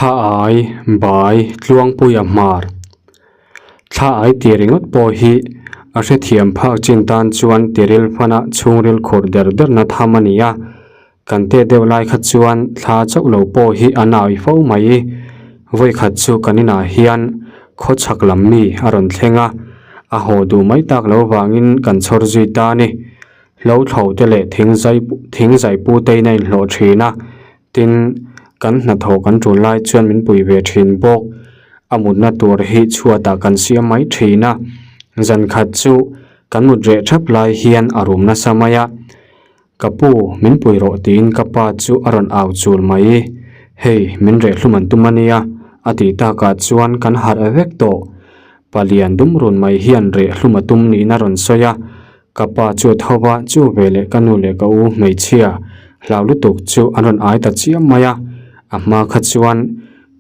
Thla ai bai Tluangpuia hmar. Thla ai tih ringawt pawh hi a hrethiam phak chin tan chuan tiril hmana chhungril khur der derna tham a ni a. Kan teh deuh lai kha chuan thla chauh lo pawh hi an awi fo mai. Vawikhat chu kan inah hian khawchhak lam mi a rawn thleng a, a haw duh mai tak lo vangin kan chhawr zui ta a ni. Hlo thlo te leh thing zai thing zai pu te in a inhlawh thin a, tin kan hnathawh kan tul lai chuan min pui ve thin bawk. A mutna tur hi chhuatah kan siam mai thin a, zan khat chu kan mut reh thap lai hian a rum nasa mai a. Ka pu, min pui rawh tiin ka pa chu a rawn au chul mai. Hei, min reh hlum an tum a nia, a tih takah chuan kan harh vek tawh. Palian dum run mai hian reh hlum a tum niin a rawn sawi a. Ka pa chu a tho va, chu veleh ka nu leh ka u hmeichhia hlau lutuk chu an rawn ai ta chiam mai a. A hma kha chuan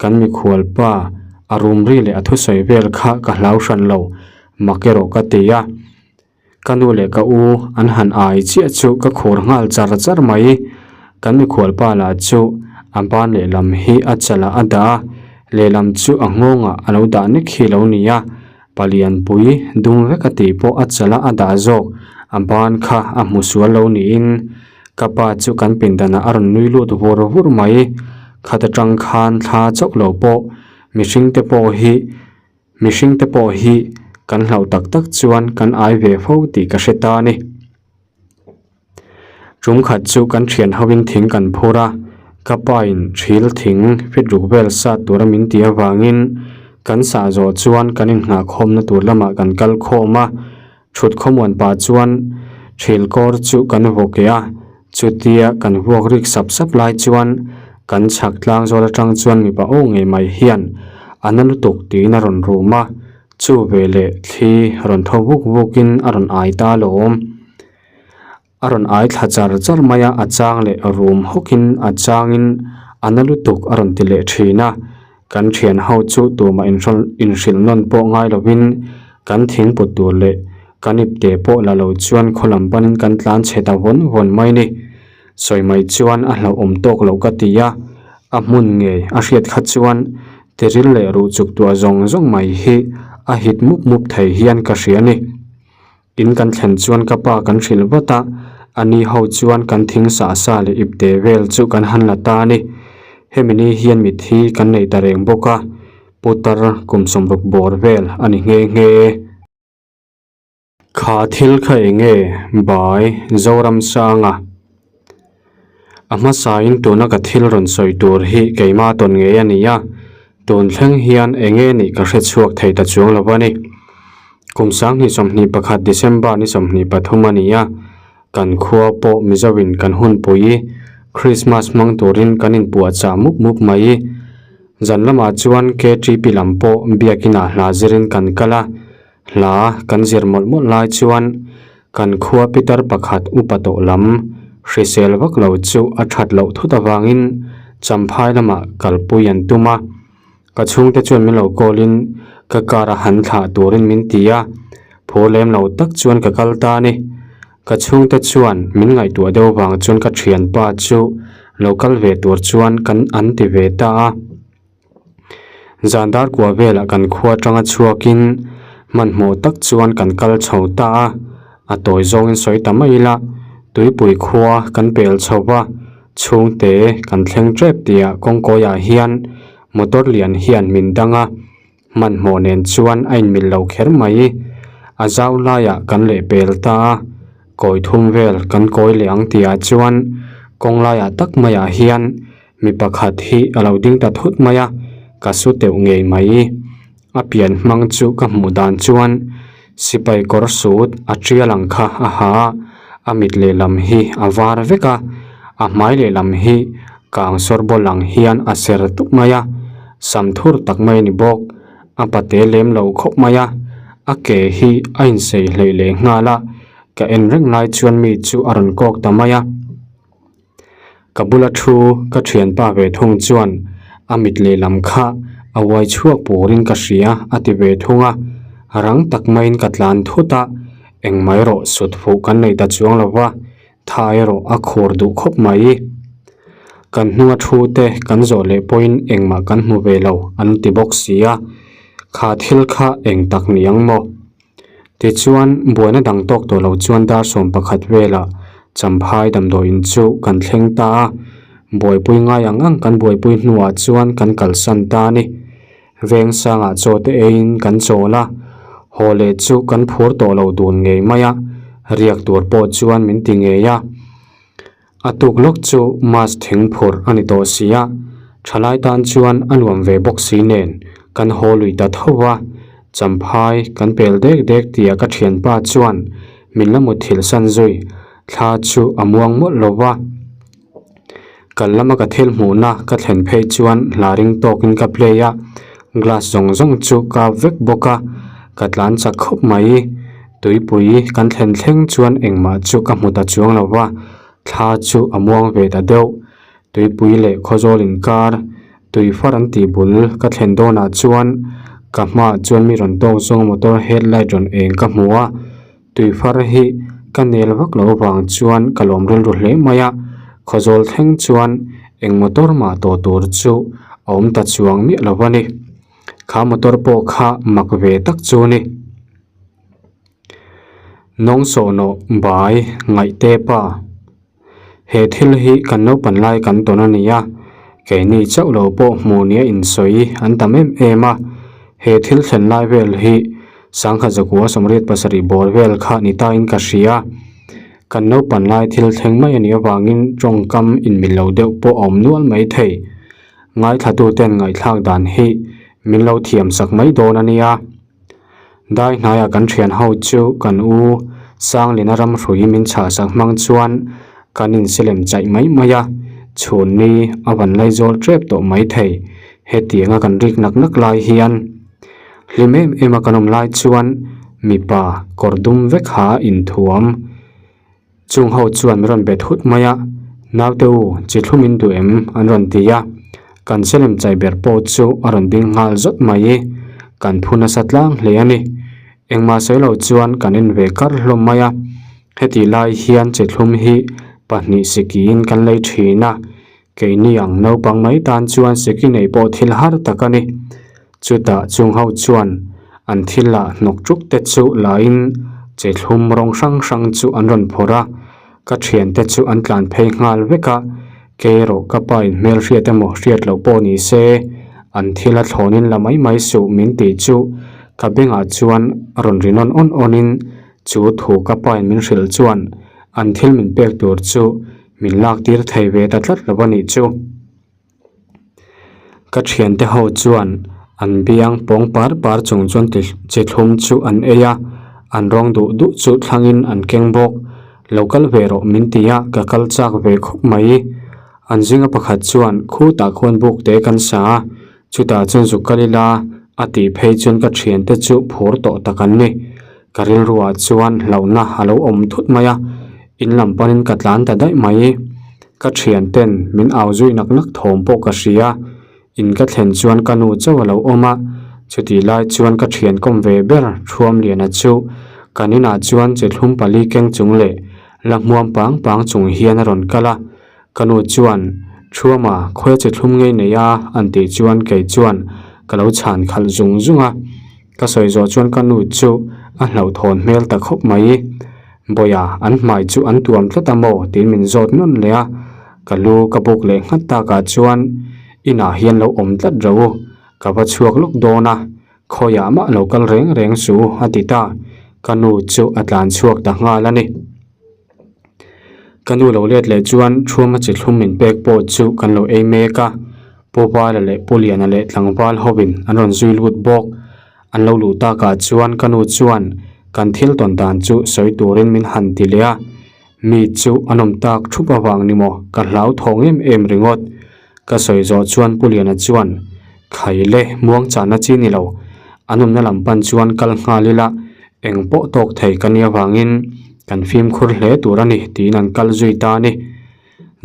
kan mikhual pa a rum ri leh a thusawi vel kha ka hlau hran lo, mak erawh ka ti a. Ka nu leh ka u an han ai chiah chu ka khur nghal char char mai. Kan mikhual pa lah chu a ban lehlam hi a chalah a dah a, lehlam chu a nghawngah a lo dah nek hi lo ni a. Palian pui dum vek a tih pawh a chalah a dah zawk, a ban kha a hmu sual lo niin ka pa chu kan pindanah a rawn nui lut vur vur mai. Khat atang khan thla chauh lo pawh mihring te pawh hi Mihring te pawh hi kan hlauh tak tak chuan kan ai ve fo tih ka hre ta a ni. Tum khat chu kan thian hovin thing kan phur a, ka pa in thil thing fit ruk vel sat tura min tih avangin kan sah zawh chuan kan inhnahkhawmna tur lamah kan kal khawm a, thut khawmuan pah chuan thil kawr chu kan vawk eh a, chutia kan vuak rik sap sap lai chuan kan chhak tlang zawl atang chuan mipa aw ngei mai hian a na lutuk tiin a rawn rum a, chu veleh thli rawn thaw vuk vuk in a rawn ai ta alawm. A rawn ai thla char char mai a, a chang leh rum hawk in a chang in a na lutuk a rawn ti leh thin a, kan thian ho chu tumah inhrilh nawn pawh ngai lovin kan thingput tur leh kan ipte pawh la lo chuan khaw lam panin kan tlan chhe ta vawn vawn mai ni. Sawi mai chuan a hlauhawm tawk loh ka ti a, a hmun ngei a hriat kha chuan tiril leh ruh chuk tuah zawng zawng mai hi a hit mup mup thei hian ka hria a ni. In kan thlen chuan ka pa kan hrilh vat a, a ni ho chuan kan thing sah sa leh ipte vel chu kan han la ta a ni. Hemi ni hian mitthi kan nei ta reng bawk a, putar kum sawmruk bawr vel a ni nghe nghe. Kha thil kha eng nge bai Zoramsanga? A hmasain tuna ka thil rawn sawi tur hi keimah tawn ngei a ni a, tun thleng hian eng nge nih ka hre chhuak thei ta chuang lo a ni. Kum 2021 December ni 23 a ni a, kan khua pawh Mizoin kan hunpui Christmas hmang turin kan inpuahchah mup mup mai. Zan lamah chuan KTP lam pawh biakinah hla zirin kan kal a, Hla kan zir mawlh mawlh lai chuan kan khua pitar pakhat upa tawh lam hrisel vak lo chu a that loh thut avangin Champhai lamah kalpui an tum a. Ka chhungte chuan min lo call in ka car a han thlah turin min ti a, phur lem lo tak chuan ka kal ta a ni. Ka chhungte chuan min ngaihtuah deuh vang chuan ka thianpa chu lo kal ve tur chuan kan an ti ve ta a. Zan dar kua velah kan khua atanga chhuakin hmanhmawh tak chuan kan kal chho ta a, a tawi zawngin sawi ta mai ila, tuipui khua kan pel chho va, chhungte kan thleng tep tihah kawngkawiah hian motor lian hian min dang a, hmanhmawh nen chuan a inmil lo kher mai. A zau laiah kan lehpel ta a, kawi thum vel kan kawi leh ang tihah chuan kawng laiah tak maiah hian Mi pakhat hi a lo ding ta thut mai a, ka su teuh ngei mai. A pian hmang chu ka hmuh dan chuan sipai kawr sut a tial ang kha a ha a, a mit lehlam hi a var vek a, a hmai lehlam hi kang sawr bawl ang hian a ser tuk mai a, sam thur tak mai a ni bawk. A pate lem lo khawp mai a, a ke hi a insei hleih leh nghal a, ka en reng lai chuan mi chu a rawn kawk ta mai a. Ka bula thu ka thianpa ve thung chuan a mit lehlam kha a uai chhuak purin ka hria a ti ve thung a, rang tak maiin ka tlan thut a, engmah erawh sut fuh kan nei ta chuang lo va, tha erawh a khur duh khawp mai. Kan hnunga thu te kan zawh leh pawhin engmah kan hmu ve lo an ti bawk si a, kha thil kha eng tak ni ang maw? Tichuan, buaina dang tawk tawh lo chuan dar 11 velah Champhai damdawiin chu kan thleng ta a, buaipui ngai ang ang kan buaipui hnuah chuan kan kalsan ta a ni. Veng sangah chaw te eiin kan chawl a, haw leh chu kan phur tawh lo dun ngei mai a, riak tur pawh chuan min ti ngei a. A tuk lawk chu mass thing phurh a ni tawh si a, thalai tan chuan a nuam ve bawk si nen kan haw lui ta tho va, Champhai kan pel dek dek tia ka thianpa chuan min la mutthilh san zui, thla chu a muang mawlh lo va. Kal lama ka thil hmuhna ka thlen phei chuan hla ring tawkin ka play a, glass zawng zawng chu ka vek bawk a, ka tlan chak khawp mai. Tuipui kan thlen thleng chuan engmah chu ka hmu ta chuang lo va, thla chu a muang ve ta deuh. Tuipui leh Khawzawl inkar tui far an tih bul ka thlen dawnah chuan ka hmaah chuan mi rawn tawk zawnga motor headlight rawn eng ka hmu a. Tui far hi ka nel vak loh avang chuan ka lawm rilru hle mai a, Khawzawl thleng chuan eng motor mah tawh tur chu a awm ta chuang miah lo a ni. Kha motor pawh kha mak ve tak chu a ni. Nawng sawhnawh bai ngaih te pa. He thil hi kan naupan lai kan tawn a ni a, keini chauh lo pawh hmuh nia insawi an tam em em a. He thil thlen lai vel hi sangkhat zakua 87 bawr vel kha ni tain ka hria. Kan naupan lai thil thleng mai a nih avangin tawngkam inmil lo deuh pawh a awm nual mai thei. Ngaithlatuten ngaihthlak dan hi min lo thiam sak mai dawn a nia. Dai hnaiah kan thian ho chu kan u Sanglina ramhrui min chhah sak hmang chuan kan insilem chaih mai mai a, chhun ni a van laizawl tep tawh mai thei. Hetianga kan rik nak nak lai hian hlim em em a kan awm lai chuan mipa kawr dum vek ha inthuam. Chung ho chuan min rawn bet hut mai a, Naute u, chi thlum in duh em? an rawn ti a. Kan selem chai ber pawh chu a rawn ding nghal zawt mai i, kan phu nasa tlang hle a ni. Engmah sawi lo chuan kan en ve kar hlawm mai a. Hetih lai hian chi thlum hi pahnih sikiin kan lei thin a, keini ang naupang mai tan chuan siki nei pawh thil har tak a ni. Chutah chung ho chuan an thil lah hnawk ṭuk te chu lain che thlum rawng hrang hrang chu an rawn phawrh a, ka thiante chu an tlan phei nghal vek a, kei erawh ka pa in hmel hriat emaw hriat loh pawh ni se an thil a thlawnin la mai mai suh min tih chu ka bengah chuan a rawn ri nawn awn awnin chu thu ka pa in min hrilh chuan an thil min pek tur chu min lak tir thei ve ta tlat lo a nih chu. Ka thiante ho chuan an biang pawng par par chung chuan ti chi thlum chu an ei a, an rawng duh duh chu thlangin an keng bawk. Lo kal ve rawh min ti a, ka kal chak ve khawp mai. An zinga pakhat chuan khutah khuan buk te kan sa a, chutah chuan zuk kal ila a tih phei chuan ka thiante chu phur tawh tak an ni. Ka rilruah chuan hlauhna a lo awm thut mai a, in lam panin ka tlan ta daih mai. Ka thian ten min au zui nak nak thawm pawh ka hria, in ka thlen chuan ka nu chauh a lo awm a, chutih lai chuan ka thian kawm ve ber Thuamliana chu kan inah chuan che thlum pali keng chung leh la hmuam pang pang chung hian a rawn kal a, ka nu chuan Thuama khawi a che thlum ngei nei a an tih chuan kei chuan ka lo chhan khalh zung zung a, ka sawi zawh chuan ka nu chu a hlauhthawn hmel ta khawp mai. Bawia, an hmai chu an tuam tlat a maw? tiin min zawt nawn leh a, ka lu ka buk leh nghat takah chuan inah hian lo awm tlat ro u, ka va chhuak lawk dawn a, khawiah mah lo kal reng reng suh u a ti ta, ka nu chu a tlan chhuak ta nghal a ni. Ka nu lo let leh chuan Thuama chi thlum min pek pawh chu kan lo ei mek a, Pu Vala leh Pu Liana leh tlangval hovin an rawn zui lut bawk. An lo luh takah chuan ka nu chuan kan thil tawn dan chu sawi turin min han ti leh a, mi chu an awm tak thup avang ni maw ka hlau thawng em em ringawt. Ka sawi zawh chuan Pu Liana chuan, Khai le, muang chahna chi ni lo, an awmna lam pan chuan kal nghal ila, eng pawh tawk thei ka nih avangin kan fimkhur hle tur a ni tiin an kal zui ta a ni.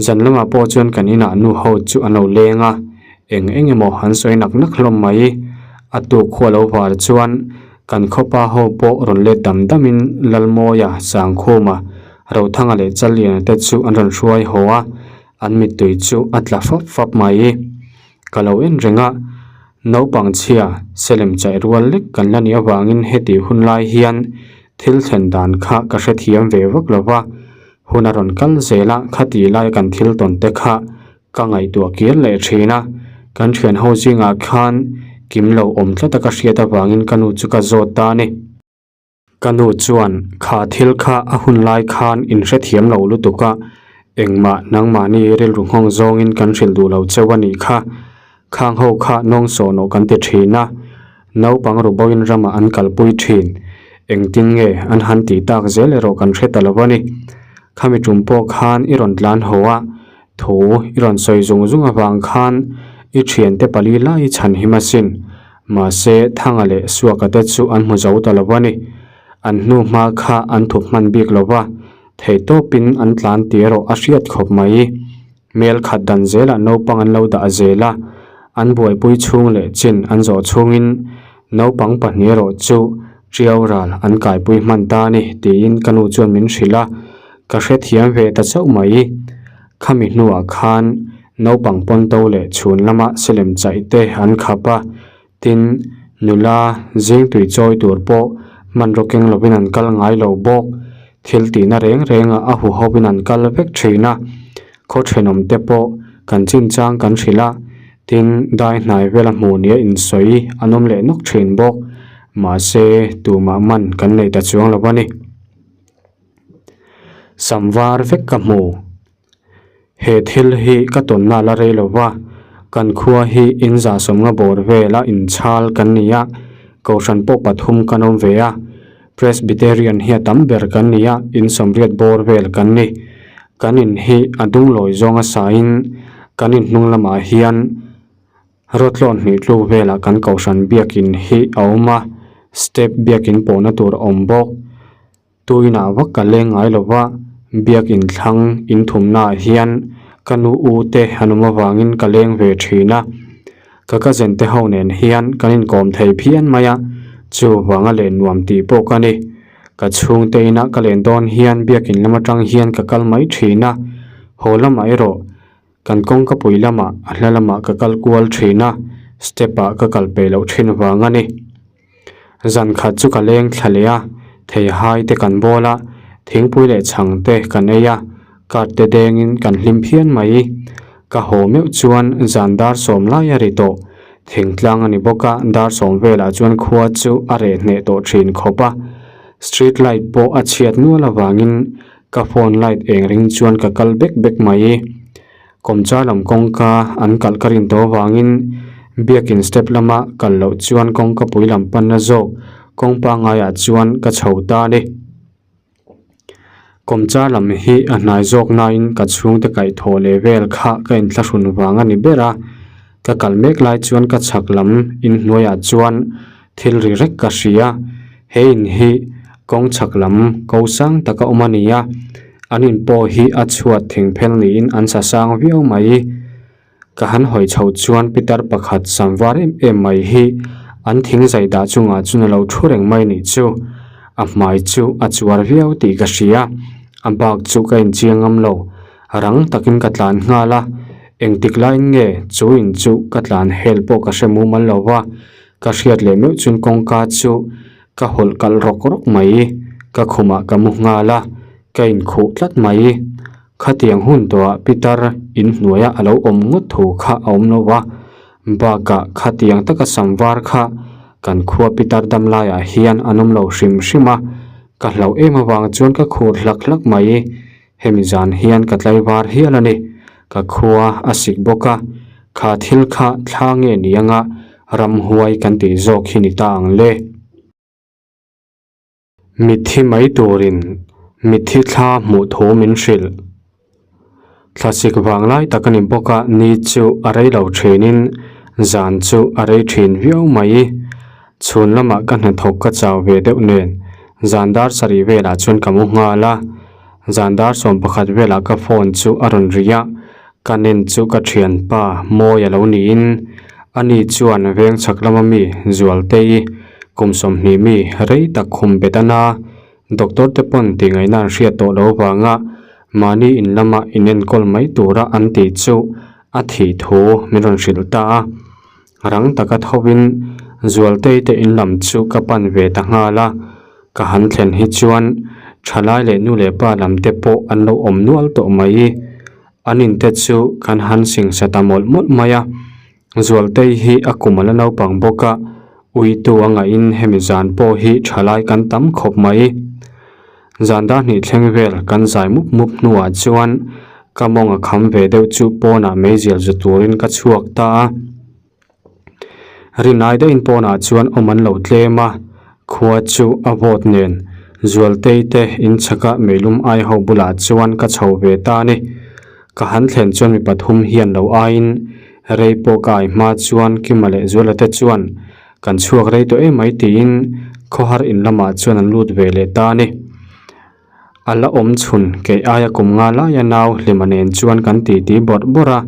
Zan lamah pawh chuan kan inah nu ho chu an lo leng a, eng eng emaw an sawi nak nak hlawm mai. A tuk khua lo var chuan kan khawpa ho pawh rawn let dam damin Lalmawia, Sangkhuma, Rothanga leh Challiana te chu an rawn hruai haw a. An mittui chu a tla fap fap mai. Ka lo en reng a, naupang chhia selem chaih rual lek kan la nih avangin heti hun lai hian thil thlen dan kha ka hrethiam ve vak lo va, hun a rawn kal zel a, khati laia kan thil tawn te kha ka ngaihtuah kir leh thin a, kan thian ho zingah khan kim lo awm tlat a ka hriat avangin ka nu chu ka zawt ta a ni. Ka nu chuan, Kha thil kha a hun lai khan in hrethiam lo lutuk a, engmah nangmahni rilru nghawng zawngin kan hrilh duh lo cheu a nih kha. Khang ho kha nawng sawhnawh kan ti thin a, naupang ruboin ramah an kalpui thin. Engtin nge an han tih tak zel erawh kan hre ta lo a ni. Khami tum pawh khan i rawn tlan haw a, thu i rawn sawi zung zung avang khan i thiante pali lai i chhan him asin. Mahse, Thanga leh Suaka te chu an hmu zo ta lo a ni. An hnu hma kha an thup hman bik lo va, theihtawpin an tlan tih erawh a hriat khawp mai. Mel khat dan zelah naupang an lo dah zel a, an buaipui chhung leh chin an zawh chhungin naupang pahnih erawh chu Tiau ral an kaipui hman ta a ni tiin ka nu chuan min hrilh a, ka hrethiam ve ta chauh mai. Khami hnuah khan Naupang pawnto leh chhun lama silem chaih te an khap a, tin, nula zing tui chawi tur pawh hmanraw keng lovin an kal ngai lo bawk. Thil tihna reng rengah a huhovin an kal vek thin a, khaw thenawm te pawh kan chinchang kan hrilh a, tin, dai hnai vela hmuh nia insawi an awm leh nawk thin bawk. Mahse, tumah man kan nei ta chuang lo a ni. Sam var vek ka hmu. He thil hi ka tawnna la rei lo va, kan khua hi in zahsawmnga bawr vela inchhal kan ni a, Kohhran pawh pathum kan awm ve a, Presbyterian hi a tam ber kan ni a, in sawmriat bawr vel kan ni. Kan in hi a dunglawi zawnga sain kan in hnung lamah hian rawtlawn hnih tluk velah kan Kohhran biakin hi a awm a, step biakin pawhna tur a awm bawk. Tuinah vak ka leng ngai lo va, biakin thlang in thumnaah hian ka nu u te an awm avangin ka leng ve thin a, ka cousin te ho nen hian kan inkawm thei phian mai a, chuvanga len nuam tih pawh ka ni. Ka chhungte inah ka len dawn hian biakin lam atang hian ka kal mai thin a, haw lamah erawh kan kawngka pui lamah a hla lamah ka kal kual thin a, step ah ka kal peih loh thin vang a ni. Zan khat chu ka leng thla leh a, theihai te kan bawl a, thingpui leh chhang te kan ei a, card te dengin kan hlim phian mai. Ka haw meuh chuan zan dar sawm lai a ri tawh, thingtlang a ni bawk a, dar sawm velah chuan khua chu a reh hneh tawh thin khawp a. Street light pawh a chhiat nual avangin ka phone light eng ring chuan ka kal bek bek mai. Kawmchar lam kawngka an kalh ka rin tawh avangin biakin step lama kal loh chuan kawngka pui lam panna zawk kawng pangaiah chuan ka chho ta a ni. Kawmchar lam hi a hnai zawk nain ka chhungte kaihthawh leh vel kha ka inthlahrun vang a ni ber a, ka kal mek lai chuan ka chhak lam inhnuaiah chuan thil ri rek ka hria, he in hi kawng chhak lam ko sang taka awm a ni a, an in pawh hi a chhuat thing phel niin an sa sang viau mai. Ka han hawi chho chuan pitar pakhat sam var em em mai hi an thing zai dah chungah chuan a lo thu reng mai nih chu, a hmai chu a chuar viau tih ka hria, a bak chu ka inchiang ngam lo, rang takin ka tlan nghal a, engtik laiin nge chu in chu ka tlan hel pawh ka hre mumal lo va. Ka hriat leh meuh chuan kawngka chu ka hawlh kalh rawk rawk mai, ka khumah ka mu nghal a, ka inkhuh tlat mai. Khatiang hun tawhah Pitar inhnuaia a lo awm ngawt thu kha a awm lo va, bakah khatiang taka sam var kha kan khua Pitar dam laiah hian an awm lo hrim hrim a, ka hlauh em avang chuan ka khur hlak hlak mai. Hemi zan hian ka tlaivar hial a ni. Ka khua a sik bawk a, kha thil kha thla nge ni anga ramhuai kan tih zawk hi ni ta ang le. Mitthi mai turin mitthi thla hmuh thu min hrilh. Thlasik vang lai tak a ni bawk a, ni chu a rei lo thinin zan chu a rei thin viau mai. Chhun lamah ka hnathawk ka chau ve deuh nen zan dar sarih velah chuan ka mu nghal a, zan dar 11 velah ka phone chu a rawn ri a, ka nen chu ka thianpa Mawi a lo niin ani chuan veng chhak lama mi Zualtei kum 20 mi rei tak khum bet a na, doctor te pawn tih ngaihna an hriat tawh lo vanga. Mahni in lama inenkawl mai tura an tih chu a thih thu min rawn hrilh ta a. Rang taka thovin Zualtei te in lam chu ka pan ve ta nghal a, ka han thlen hi chuan thalai leh nu leh pa lam te pawh an lo awm nual tawh mai. An in te chu kan han singsa ta mawlh mawlh mai a. Zualtei hi a kum a la naupang bawk a, uitu a ngaihin hemi zan pawh hi thalai kan tam khawp mai. Zan dar hnih thleng vel kan zai mup mup hnuah chuan ka mawng a kham ve deuh chu pawnah meizial zu turin ka chhuak ta a. Rinai deuhin pawnah chuan awm an lo tlem a, khua chu a vawt nen Zualtei te inchhaka meilum ai ho bulah chuan ka chho ve ta a ni. Ka han thlen chuan mi pathum hian lo aiin rei pawh ka ai hma chuan Kima leh Zuala te chuan kan chhuak rei tawh em mai tiin khawhar in lamah chuan an lut ve leh ta a ni. A la awm chhun kei aia kum nga laia nau Hlima nen chuan kan titi bawrh bawrh a,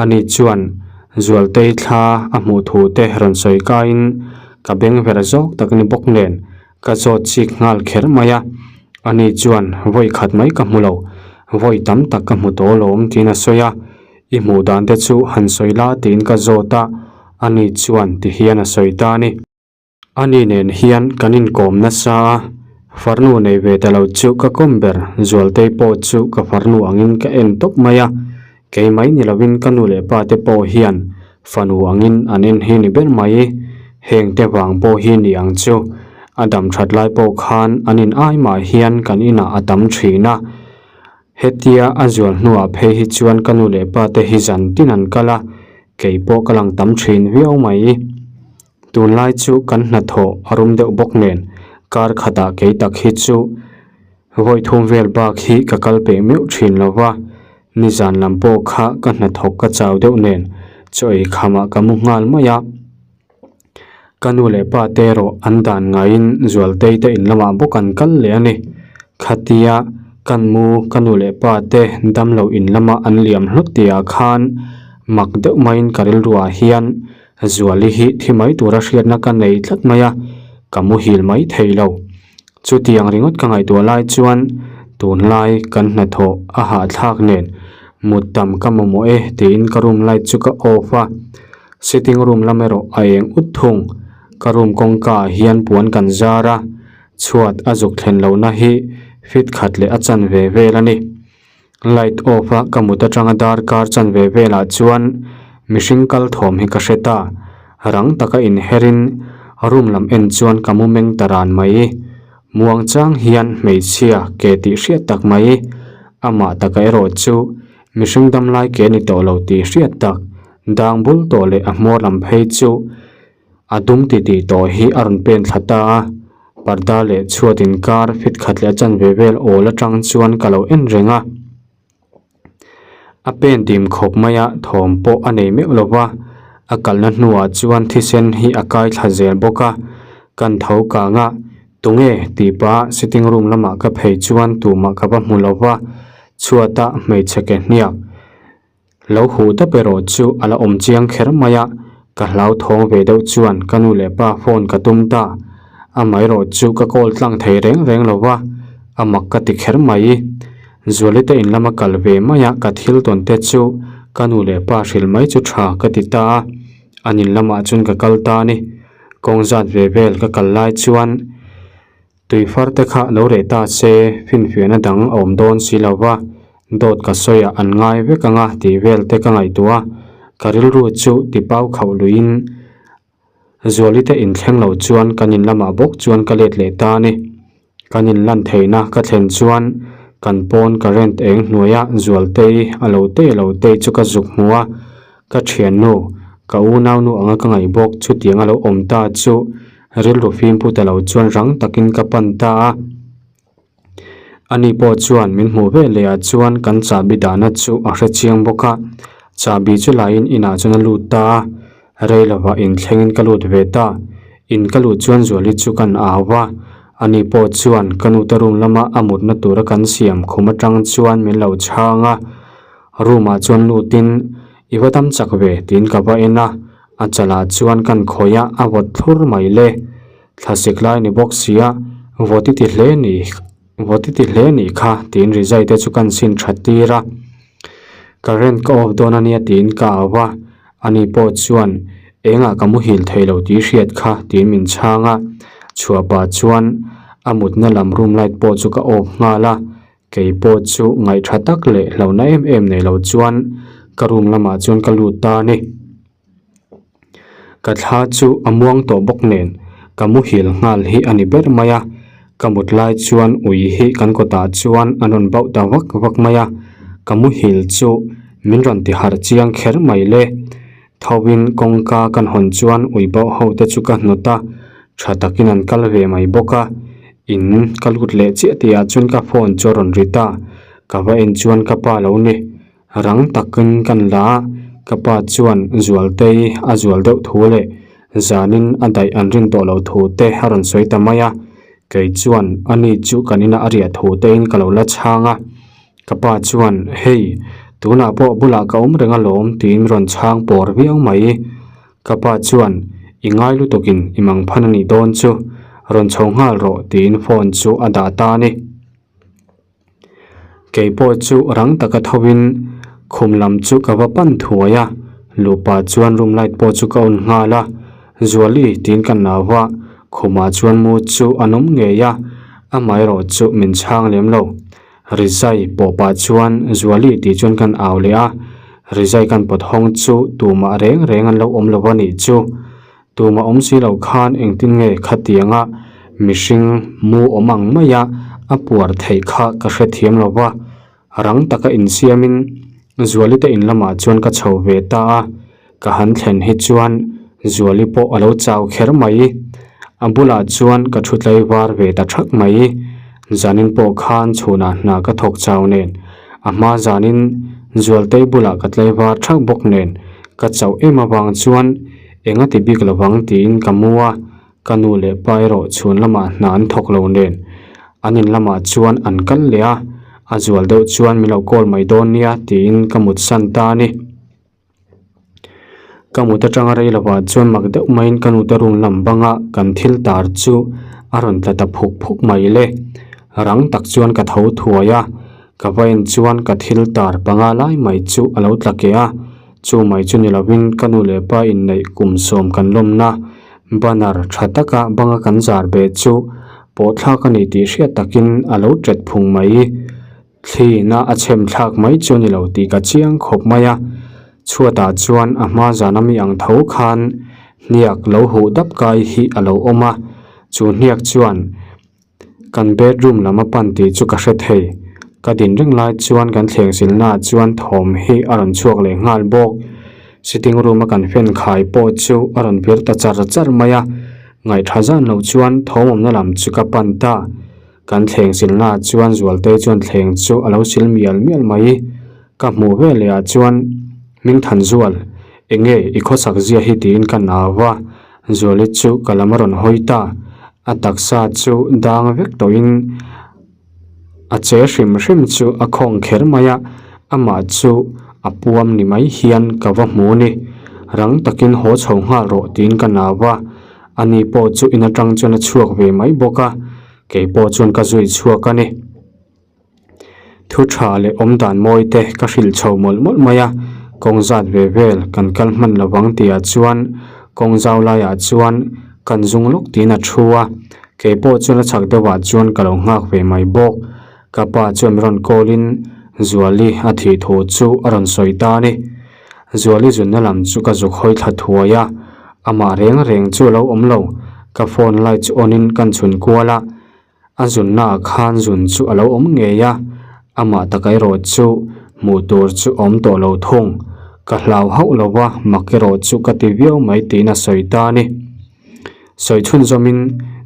ani chuan Zualtei thla a hmuh thu te rawn sawi kaiin ka beng ver zawk tak ni bawk nen Ka zawt chik nghal kher mai a, ani chuan vawi khat mai ka hmu lo, vawi tam tak ka hmu tawh alawm tiin a sawi a, i hmuh dan te chu han sawi la tiin ka zawt a, ani chuan ti hian a sawi ta a ni. Ani nen hian kan inkawm nasa a, farnu nei ve ta lo chu ka kawm ber, Zualtei pawh chu ka farnu angin ka en tawp mai a, kei mai ni lovin ka nu leh pa te pawh hian Fanu angin an en hi ni ber mai. Heng te vang pawh hi ni ang chu. A dam that lai pawh khan an in ai mah hian kan inah a tam thin a. Hetia a zual hnuah phei hi chuan ka nu leh pa te hi zan tin an kal a, kei pawh ka lang tam thin viau mai. Tunlai chu kan hnathawh a rum deuh bawk nen kar khatah kei tak hi chu vawi thum vel bak hi ka kal peh meuh thin lo va. Nizan lam pawh kha ka hnathawk ka chau deuh nen chaw ei khamah ka mu nghal mai a. Ka nu leh pa te erawh an dan ngaiin Zualtei te in lamah bawk an kal leh a ni. Khatia kan mu ka nu leh pa te damlo in lama an liam hlawt tihah khan mak deuh maiin ka rilruah hian Zuali hi thi mai tura hriatna ka nei tlat mai a, ka muhil mai thei lo. Chutiang ringawt ka ngaihtuah lai chuan tunlai kan hnathawh a hahthlak nen mut tam ka mamawh e tiin ka room light chu ka off a, sitting room lam erawh a eng ut thung. Ka room kawngka ah hian puan kan zar a, chhuat a zuk thlen lohna hi fit khat leh a chanve vel a ni. Light off a ka mut atanga darkar chanve velah chuan mihring kal thawm hi ka hre ta. Rang taka inherin room lam en chuan ka mu meng ta ran mai. Muang chang hian hmeichhia ke tih hriat tak mai. Amah taka erawh chu mihring damlai ke ni tawh lo tih hriat tak dang bul tawh leh a hmawr lam phei chu A dum titih tawh hi a rawn pen thla ta a, parda leh chhuat inkar fit khat leh a chanve vel awl atang chuan ka lo en reng a. A pen dim khawp mai a, thawm pawh a nei meuh lo va, a kalna hnuah chuan thisen hi a kai thla zel bawk a, kan tho kang a, tunge tih pah sitting room lamah ka phei chuan tumah ka va hmu lo va, chhuata hmeichhe ke hniak. Lo huh dap erawh chu a la awm chiang kher mai a, ka hlauthawng ve deuh chuan ka nu leh pa phone ka tum ta. Amaherawh chu ka call tlang thei reng reng lo va, a mak ka ti kher mai. Zuali te in lama kal ve mai a ka thil tawn te chu ka nu leh pa hrilh mai chu tha ka ti ta a, an in lamah chuan ka kal ta a ni. Kawng zat ve vel ka kal lai chuan. Tui far te kha lo reh ta se, finfiahna dang a awm dawn si lo va, dawt ka sawiah an ngai vek ang a tih vel te ka ngaihtuah a, ka rilru chu tipau khauh luiin Zuali te inthleng lo chuan kan in lamah bawk chuan ka let leh ta a ni. Kan in lan theihna ka thlen chuan kan pawn current eng hnuaia Zualtei a lo tei a lo tei chu ka zuk hmu a, ka thiannu, ka unaunu anga ka ngaih bawk chutiang a lo awm ta chu Rilru fimpu ta lo chuan rang takin ka pan ta a. Ani pawh chuan min hmuh ve leh ah chuan kan chahbi dahna chu a hre chiang bawk a. Chahbi chu laiin inah chuan a lut ta a. Rei lovah inthlengin ka lut ve ta. In ka luh chuan Zuali chu kan au va. Ani pawh chuan ka nute room lama a mutna tura kan siam khum atang chuan min lo chhang a. Room ah chuan lutin i va dam chak ve tiin ka va en a. A chalah chuan kan khawih a, a vawt thlur mai le. Thlasik lai ni bawk sia, vawt i ti hle ni. Vawt i ti hle nih kha tiin rizai te chu kan sin that tir a. Current ka off dawn ania tiin ka au a, ani pawh chuan engah ka muhil thei lo tih hriat kha tiin min chhang a. Chhuah pah chuan a mutna lam room light pawh chu ka off nghal a, kei pawh chu ngaihtha tak leh hlauhna em em nei lo chuan ka room lamah chuan ka lut ta a ni. Ka thla chu a muang tawh bawk nen ka muhil nghal hi a ni ber mai a, ka mut lai chuan ui hi kan kawtah chuan an rawn bauh ta vak vak mai a, ka muhil chu min rawn ti harh chiang kher mai le. Thawin kawngka kan hawn chuan ui bauh ho te chu ka hnawt a, tha takin an kal ve mai bawk a, in ka lut leh chiah tihah chuan ka phone chu a rawn ri ta, ka va en chuan ka pa lo ni. Rang takin kan la a, ka pa chuan Zualtei a zual deuh thu leh zanin a daih an rin tawh loh thu te a rawn sawi ta mai a, kei chuan ani chu kan inah a riah thu tein ka lo la chhang a, ka pa chuan hei tunah pawh bulah ka awm reng alawm tiin rawn chhang pawr viau mai. Ka pa chuan i ngai lutukin i mangphan a nih dawn chu rawn chho nghal rawh tiin phone chu a dah ta a ni. Kei pawh chu rang taka thovin khum lam chu ka va pan thuai a, lupa chuan room light pawh chu ka on nghal a, Zuali tiin ka nau a, khumah chuan mu chu an awm ngei a, amaherawh chu min chhang lem lo. Rizai pawh pah chuan Zuali tih chuan kan au leh a, Rizai kan pawt hawng chu tumah reng reng an lo awm lo a nih chu. Tumah awm si lo khan engtin nge khatianga mihring mu awm ang maia a puar theih kha ka hrethiam lo va, rang taka insiamin Zuali te in lamah chuan ka chho ve ta a, ka han thlen hi chuan Zuali pawh a lo chau kher mai. A bulah chuan ka thu tlaivar ve ta thak mai. Zanin pawh khan chhunah hna ka thawk chau nen, a hma zanin Zualtei bulah ka tlaivar thak bawk nen ka chauh em avang chuan Eng a ti bik lovang tiin ka mu a, ka nu leh pa erawh chhun lamah hna an thawk lo nen an in lamah chuan an kal leh a, a zual deuh chuan min lo call mai dawn nia tiin ka mut san ta a ni. Ka mut atanga rei lovah chuan mak deuh maiin ka nute room lam banga kan thil tar chu a rawn tla ta phuk phuk mai le. Rang tak chuan ka tho thuai a, ka va en chuan ka thil tar panga lai mai chu a lo tla keh a. Chu mai chu ni lovin ka nu leh pa inneih kum sawm kan lawmna banner tha taka banga kan zar beh chu pawhthlak a ni tih hriat takin a lo tet phung mai. Thlina a chhem thlak mai chu ni lo tih ka chiang khawp mai a. Chhuatah chuan a hma zana mi ang tho khan hniak lo huh dap kai hi a lo awm a, chu hniak chuan Kan bedroom lam a pan tih chu ka hre thei. Ka din reng lai chuan kan thleng silnaah chuan thawm hi a rawn chhuak leh nghal bawk. Sitting room a kan fan khai pawh chu a rawn vir ta char char mai a. Ngaihṭha zan lo chuan thawm awmna lam chu ka pan ta. Kan thleng silnaah chuan Zualtei chuan thleng chu a lo sil mial mial mai. Ka hmuh veleh ah chuan Hmingthanzual, enge i khawsak zia hi tiin ka nau a. Zuali chu ka lam a rawn hawi ta, a taksa chu dang vek tawhin a che hrim hrim chu a khawng kher mai a, amah chu a puam ni mai hian ka va hmu ni. Rang takin haw chho nghal rawh tiin ka nau a, ani pawh chu in atang chuan a chhuak ve mai bawk a, kei pawh chuan ka zui chhuak a ni. Thu tha leh awm dan mawi te ka hrilh chho mawlh mawlh mai a, kawng zat ve vel kan kal hman lo vang tihah chuan kawng zau laiah chuan kan zung lawk tiin a thu a, kei pawh chuan a chhak deuhah chuan ka lo nghak ve mai bawk. Ka pa chuan min rawn call in Zuali a thih thu chu a rawn sawi ta a ni. Zuali zunna lam chu ka zuk hawi thla thuai a, amah reng reng chu a lo awm lo, ka phone light chu on in kan chhun kual a, A zunnaah khan zun chu a lo awm ngei a, amah taka erawh chu hmuh tur chu a awm tawh lo thung. Ka hlau hauh lo va, mak erawh chu ka ti viau mai tiin a sawi ta a ni. Sawi chhunzawmin,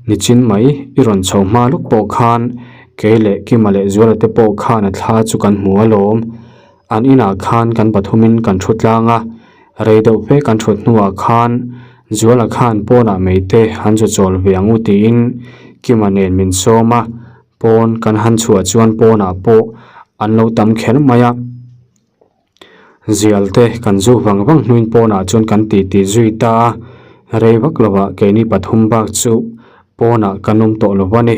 Nichin mai i rawn chho hma lawk pawh khan kei leh Kima leh Zuala te pawh khan a thla chu kan hmu alawm. An inah khan kan pathumin kan thu tlang a, rei deuh fe kan thut hnuah khan Zuala khan pawnah mei te han zu chawl ve ang u tiin Kima nen min sawm a, pawn kan han chhuah chuan pawnah pawh an lo tam kher mai a. Zial te kan zu vang vang hnuin pawnah chuan kan titi zui ta a, rei vak lovah keini pathum bak chu pawnah kan awm tawh lo a ni.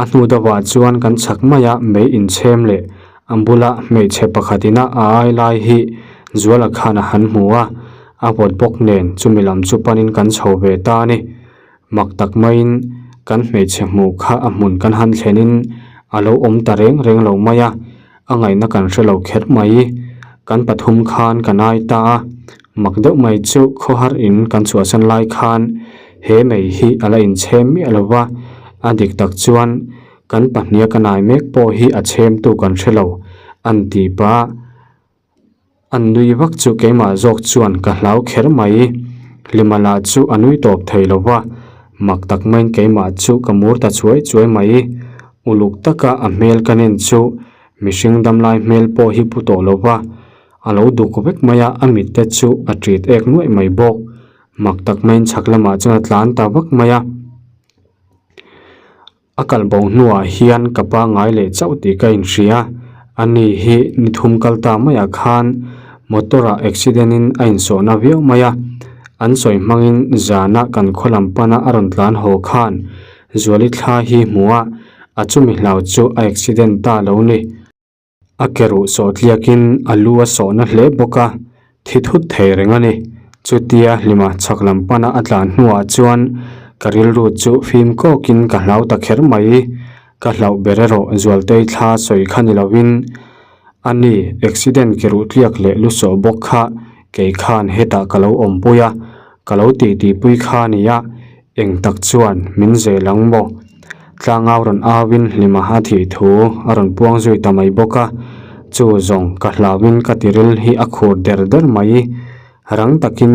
A hnu deuhah chuan kan chhak maia mei inchhem leh a bula hmeichhe pakhat ina a ai lai hi Zuala khan a han hmu a, a vawt bawk nen chumi lam chu panin kan chho ve ta a ni. Mak tak maiin kan hmeichhe hmuh kha a hmun kan han thlenin a lo awm ta reng reng lo mai a, a ngaihna kan hre lo kher mai. Kan pathum khan kan ai ta a, mak deuh mai chu khawhar in kan chhuahsan lai khan he mei hi a la inchhem miah lo va, a dik tak chuan kan pahniha kan ai mek pawh hi a chhemtu kan hre lo an ti pah. An nui vak chu keimah zawk chuan ka hlau kher mai. Hlima lah chu a nui tawp thei lo va, mak tak maiin keimah chu ka mur ta chuai chuai mai. Uluk taka a hmel ka nen chu mihring damlai hmel pawh hi pu tawh lo va, a lo duk vek mai a, a mit te chu a ṭit ek nuaih mai bawk. Mak tak maiin chhak lamah chuan a tlan ta vak mai a. A kal bo hnuah hian ka pangngai leh chauh tih ka inhria. Ani hi ni thum kal ta maiah khan motor ah accident in a insawhna viau mai a. An sawi hmangin zana kan khaw lam pana a rawn tlan haw khan Zuali thla hi hmu a, a chumi hlau chu a accident ta lo ni. A ke ruh sawh tliakin a lu a sawhna hle bawk a, thi thut thei reng a ni. Chutia hlima chhak lam pana a tlan hnuah chuan ka rilru chu fim kawkin ka hlau ta kher mai. Ka hlauh ber erawh Zualtei thla sawi kha ni lovin a ni, accident ke ruh tliak leh lu sawh bawk kha kei khan hetah ka lo awmpui a, ka lo titipui kha a ni a, Eng tak chuan min zel ang maw? Tlangau rawn auin hlima a thih thu a rawn puang zui ta mai bawk a, chu zawng ka hlauin ka tiril hi a khur der der mai. Rang takin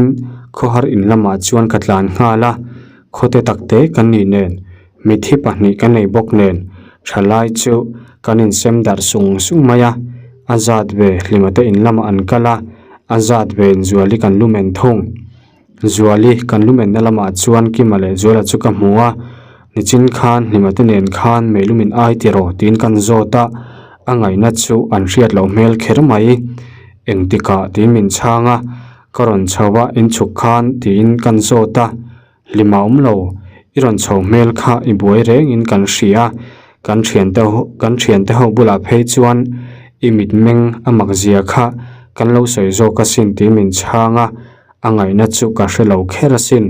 khawhar in lamah chuan ka tlan nghal a, khawte takte kan nih nen, mithi pahnih ka nei bawk nen, thalai chu kan insem darh sung sung mai a, a zat ve hlimate in lamah an kal a, a zat ve inzuali kan lumen thung. Zuali, kan lumenna lamah chuan Kima leh Zuala chu ka hmu a, nichin khan Hnimate nen khan meilumin ai ti rawh tiin kan zawt a, a ngaihna chu an hriat loh hmel kher mai. Engtikah tiin min chhang a, ka rawn chho a inchhuk khan tiin kan zawt a, Hlima awm lo, i rawn chho hmel kha i buai rengin kan hria, kan thiante kan thiante ho bulah phei chuan i mitmeng a mak zia kha kan lo sawi zawk asin tiin min chhang a, A ngaihna chu ka hre lo kher asin.